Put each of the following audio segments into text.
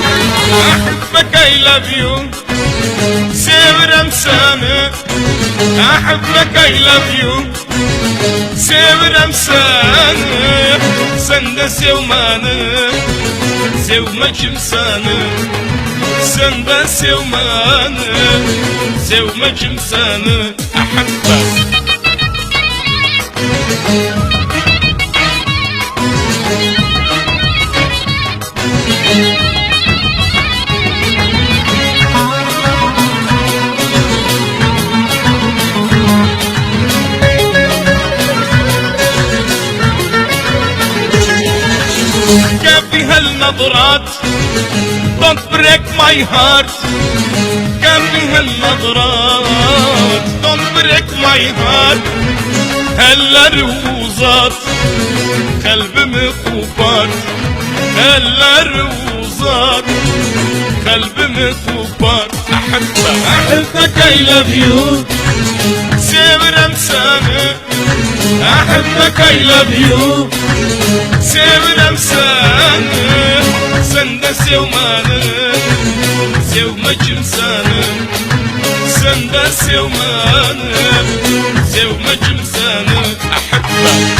أحبك I love you Sevirem seni أحبك I love you Sevirem seni Sen de sevmeni Sevme kimseni Sen de sevmeni Sevme kimseni أحبك كافي هالنظرات Don't break my heart كافي هالنظرات Don't break my heart Eller uzat Kalbimi kopart Eller uzat Kalbimi kopart أحبك أحبك I love you Sevirem seni أحبك I love you Sevirem seni Sen de sevmeni Sevme kimseni Sen de sevmeni Sevme kimseni أحبك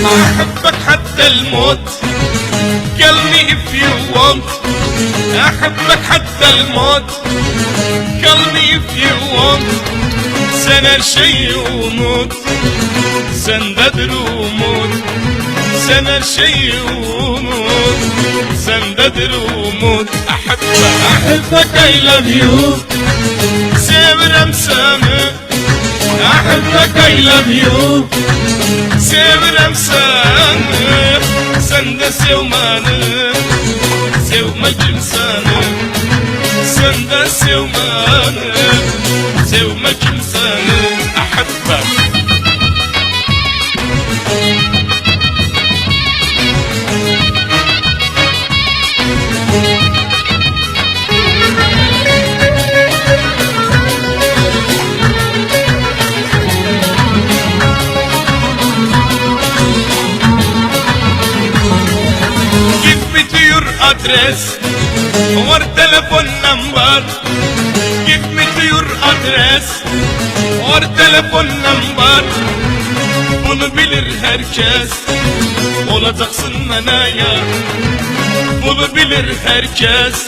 أحبك حتى الموت Kill me if you want أحبك حتى الموت Kill me if you want Sen her şeyi unut Sendedir umut Sen her şeyi unut Sendedir umut أحبك أحبك I love you Sevirem seni أحبك I love you Sevirem seni Sen de sevmeni Sevme kimseni Sen de sevmeni Sevme kimseni أحبك Give me to your address or telephone number Give me to your address or telephone number Bunu bilir herkes Olacaksın bana yar Bunu bilir herkes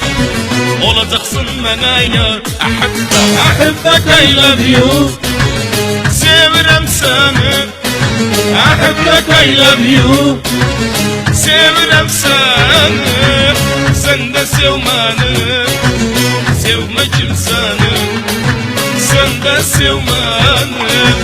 Olacaksın bana yar أحبك أحبك I love you Sevirem seni أحبك I love you Sevirem seni Sen de sevmeni Sevme kimseni Sen de sevmeni.